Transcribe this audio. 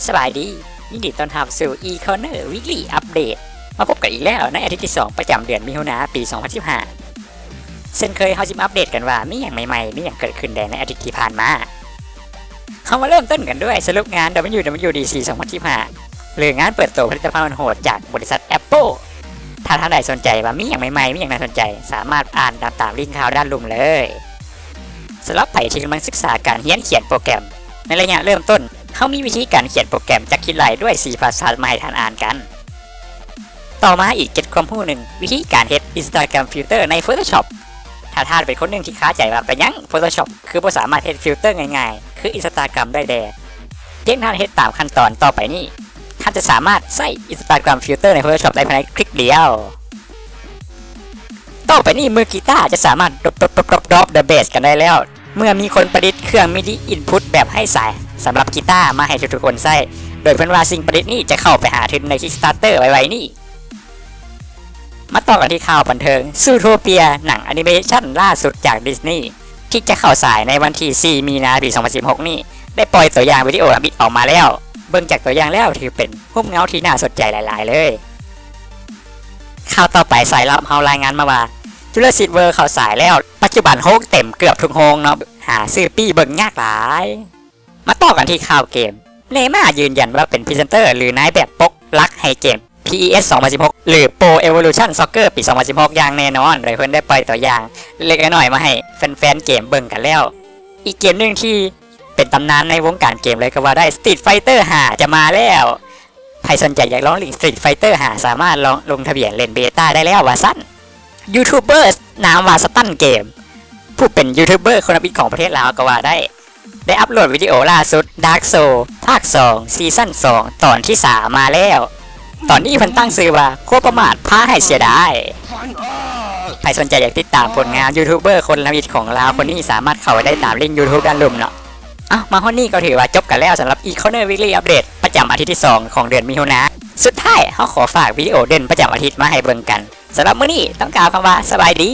ສະບາຍດີ ຍິນດີຕ້ອນຮັບສູ່ E-Corner Weekly Update ມາພົບກັນອີກແລ້ວໃນອາທິດທີສອງ ປະຈຳເດືອນມິຖຸນາ ປີສອງພັນສິບຫ້າ. ເຊັ່ນເຄີຍ ເຮົາຊິມາອັບເດດກັນວ່າມີຫຍັງໃໝ່ໆ ມີຫຍັງເກີດຂຶ້ນແດ່ໃນອາທິດທີ່ຜ່ານມາ. ເຮົາມາເລີ່ມຕົ້ນກັນດ້ວຍສະຫຼຸບງານ WWDC ສອງພັນສິບຫ້າ ຫຼືງານເປີດໂຕຜະລິດຕະພັນໂຫດຈາກບໍລິສັດ Apple. ຖ້າທ່ານໃດສົນໃຈວ່າມີຫຍັງໃໝ່ໆ ມີຫຍັງໜ້າສົນໃຈ ສາມາດອ່ານຕາມ ຕາມລິ້ງຂ່າວດ້ານລຸ່ມເລີຍ. ສຳລັບໃຜທີ່ກຳລັງສຶກສາການຮຽນຂຽນໂປຣແກຣມ ໃນໄລຍະເລີ່ມຕົ້ນ ເຮົາມີວິທີການຂຽນໂປຣແກຣມຈັກຄິດໄລ່ດ້ວຍສີ່ພາສາມາໃຫ້ທ່ານອ່ານກັນ. ຕໍ່ມາອີກເຈັດຄວາມຮູ້ໜຶ່ງ ວິທີການເຮັດ Instagram Filter ໃນ Photoshop. ຖ້າທ່ານເປັນຄົນໜຶ່ງທີ່ຄາໃຈວ່າເປັນຫຍັງ Photoshop ຄືບໍ່ສາມາດເຮັດ filter ງ່າຍໆ ຄື Instagram ໄດ້ແດ່, ພຽງທ່ານເຮັດຕາມຂັ້ນຕອນຕໍ່ໄປນີ້ ທ່ານຈະສາມາດໃຊ້ Instagram Filter ໃນ Photoshop ໄດ້ພາຍໃນຄລິກດຽວ. ຕໍ່ໄປນີ້ມືກີຕາຈະສາມາດ drop drop drop drop the bass ກັນໄດ້ແລ້ວ ເມື່ອມີຄົນປະດິດເຄື່ອງ MIDI input ແບບໄຮ້ສາຍສຳລັບກີຕາມາໃຫ້ທຸກໆຄົນໃຊ້ ໂດຍເພິ່ນວ່າສິ່ງປະດິດນີ້ຈະເຂົ້າໄປຫາທຶນໃນ Kickstarter ໄວໆນີ້. ມາຕໍ່ກັນທີ່ຂ່າວບັນເທີງ Zootopia ໜັງແອນິເມຊັນລ່າສຸດຈາກ Disney ທີ່ຈະເຂົ້າສາຍໃນວັນທີສີ່ ມີນາ ປີສອງພັນສິບຫົກນີ້ ໄດ້ປ່ອຍຕົວຢ່າງວິດີໂອທຳອິດອອກມາແລ້ວ. ເບິ່ງຈາກຕົວຢ່າງແລ້ວຖືເປັນຮູບເງົາທີ່ໜ້າສົນໃຈຫຼາຍໆເລີຍ. ຂ່າວຕໍ່ໄປສາຍລັບເຮົາລາຍງານມາວ່າ Jurassic World ເຂົ້າສາຍແລ້ວ. ປັດຈຸບັນໂຮງເຕັມເກືອບທຸກໂຮງເນາະ ຫາຊື້ປີ້ເບິ່ງຍາກຫຼາຍ. ມາຕໍ່ກັນທີ່ຂ່າວເກມ Neymar ຢືນຢັນວ່າເປັນພຣີເຊັນເຕີ ຫຼືນາຍແບບປົກຫຼັກໃຫ້ເກມ PES ສອງພັນສິບຫົກ ຫຼື Pro Evolution Soccer ປີສອງພັນສິບຫົກ ຢ່າງແນ່ນອນ ໂດຍເພິ່ນໄດ້ປ່ອຍຕົວຢ່າງເລັກໆນ້ອຍໆມາໃຫ້ແຟນໆເກມເບິ່ງກັນແລ້ວ. ອີກເກມໜຶ່ງທີ່ເປັນຕຳນານໃນວົງການເກມເລີຍກໍວ່າໄດ້ Street Fighter ຫ້າ ຈະມາແລ້ວ. ໃຜສົນໃຈຢາກລອງຫຼິ້ນ Street Fighter ຫ້າ ສາມາດລອງລົງທະບຽນຫຼິ້ນເບຕ້າໄດ້ແລ້ວວ່າຊັ້ນ. ຢູທູບເບີນາມວ່າ Stun Game ຜູ້ເປັນຢູທູບເບີຄົນທຳອິດຂອງປະເທດລາວກໍວ່າໄດ້ ໄດ້ອັບໂຫຼດວິດີໂອລ່າສຸດ Dark Souls ພາກສອງ ຊີຊັນສອງ ຕອນທີສາມມາແລ້ວ. ຕອນນີ້ເພິ່ນຕັ້ງຊື່ວ່າ ຄວາມປະໝາດພາໃຫ້ເສຍດາຍ. ໃຜສົນໃຈຢາກຕິດຕາມຜົນງານຢູທູບເບີຄົນທຳອິດຂອງລາວຄົນນີ້ ສາມາດເຂົ້າໄປໄດ້ຕາມລິ້ງຢູທູບດ້ານລຸ່ມເນາະ. ເອົ້າ ມາຮອດນີ້ກໍຖືວ່າຈົບກັນແລ້ວສຳລັບ E-Corner Weekly Update ປະຈຳອາທິດທີສອງຂອງເດືອນມິຖຸນາ. ສຸດທ້າຍເຮົາຂໍຝາກວິດີໂອເດັ່ນປະຈຳອາທິດມາໃຫ້ເບິ່ງກັນ. ສຳລັບມື້ນີ້ຕ້ອງກ່າວຄຳວ່າ ສະບາຍດີ.